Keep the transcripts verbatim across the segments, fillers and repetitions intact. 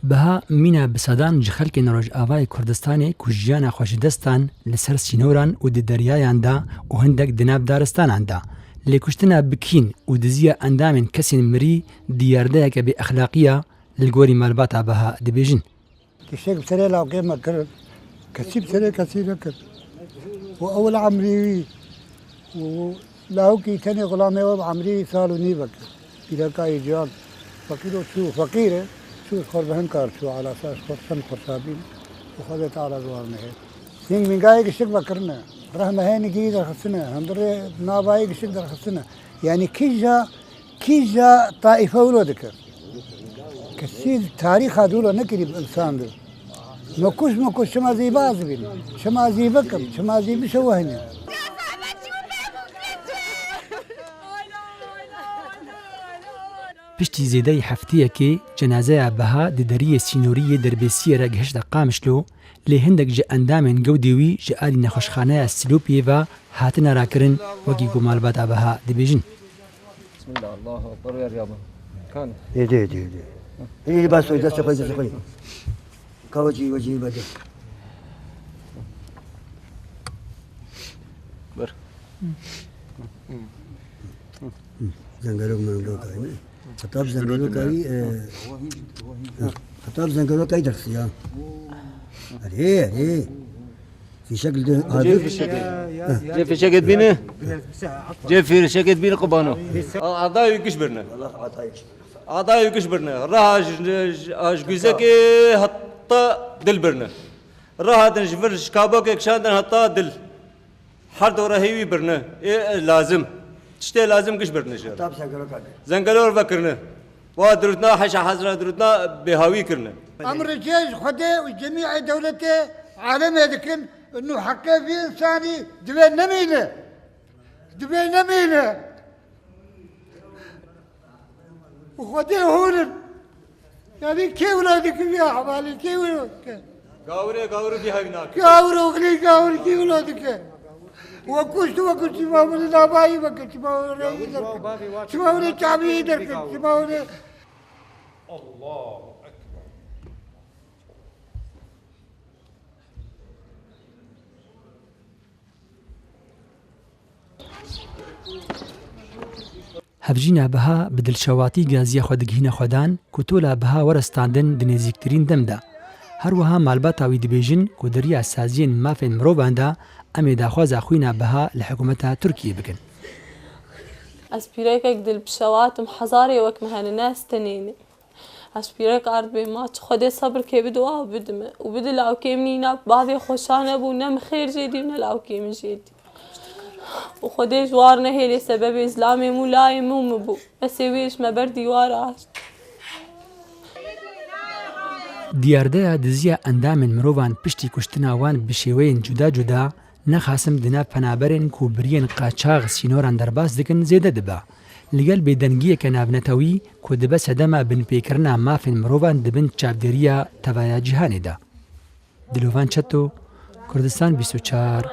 Biha mîna bi sedan ji xelkên Rojavayê Kurdistanê ku jiyana xwe ji dest dan li ser sînoran û di deryayan de û hindek di nav daristanan de, lêkuştina bi kîn û diziya endamên kesên mirî diyardeyeke bêexlaqî ye, li gorî malbata Biha dibêjin. Kişek bi serê lawkê me kir, kesî bi serê kesî nekir. Û ew li emrî wî û lawkî tenê xulamê we bi emrî sal û nîvek e. Pîreka yê ciwan. Feqîr û çû, feqîr e, çû xwe bi hin kar çû, alasa ji xwe çend xurşabîn û Xwedê Teala ziwar nehê. Sîng mîngayê gişik vekirine. Rehme hê nigî derxistine, hundirê navayê gişik derxistine. Yanî kîja, kîja taîfe wilo dike. Kesî tarîxa dûlo nekirî bi însan de. Mekuş, mekuş, çima zî bazibîn, çima zî bikim, çima zî bişewehne. Piştî zêdeyî hefteyekê cenazeya Biha di deriyê sînorî yê Derbêsiyê re gihişte Qamişlo, lê hindek ji endamên gewdê wî ji alî nexweşxaneya Silopiyê ve hatine rakirin, wekî ku malbata Biha dibêjin. Bismillah, Allahu Ekber, ver ya bana. Kan. Yedi, yedi, yedi. Hadi bas, destê xwe, destê xwe. Ka wecî, wecî bede. Ber. Zengerok mengerok ayne. Xetab zengerok ayî, e, xetab zengerok ayî derxisiya. Erê, erê. Fîşek li hazir. Cê fîşekê. Cê fîşekê dibîne. Cê fîşekê dibîne qubano. Adayê giş birine. Adayê giş birine. Raha ji, ji, ji Guzekê heta Dil birine. Rahatin ji vir ji Kabakê kişandin heta Dil. Her dora hêwî birine. Ê, lazim. Tiştê lazim giş birine ji. Tab zengerok ake. Zengerok vekirine. Wa dirutna, heşa hezra dirutna bêhawî kirine. Em ricê ji Xwedê û cemî dewletê alemê dikin, nû heqê vî însanî divê nemîne. Divê nemîne. Xwedê hûn in. Yanî kê wilo dike vî hevalî, kê wilo dike? Gawirê, gawirê bî hevî nake. Gawir oxlî, gawir kê wilo dike? We kuşt, we kuşt, çima wilo navayî veke, çima wilo reyî derke, çima wilo çaviyî derke, çima wilo. Allahu Ekber. Hevjîna Biha bi dilşewatî gaziya xwe digihîne xwedan ku tola Biha were standin di nêzîktirîn dem de. Her wiha malbata wî dibêjin ku di riya saziyên mafên mirovan de em ê daxwaza xwîna Biha li hikûmeta Tirkiyê bikin. Ez pîrekek dilbişewat im, hezarê wek min hene, ne ez tenê ne. Ez pîrek ard bê ma, çi Xwedê sebirkê bide û ew bidime. Û bide lawkê min îna bavê xweşa nebû, ne min xêr jê dî û ne lawkê min jê dî. Û Xwedê ji war nehêlê sebebê zilamê min û layê min û min bû. Mesê wê ji me ber dîwar ast. Diyardeya diziya endamên mirovan piştî kuştina wan bi şêweyên cuda cuda, nexasim di nav penaberên ku bi riyên qaçax sînoran derbas dikin zêde dibe. Li gel bêdengiyeke navnetewî ku dibe sedema binpêkirina mafên mirovan di bin çavdêriya tevaya cîhanê de. Dilovan Çeto, Kurdistan bîst û çar,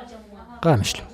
Qamişlo.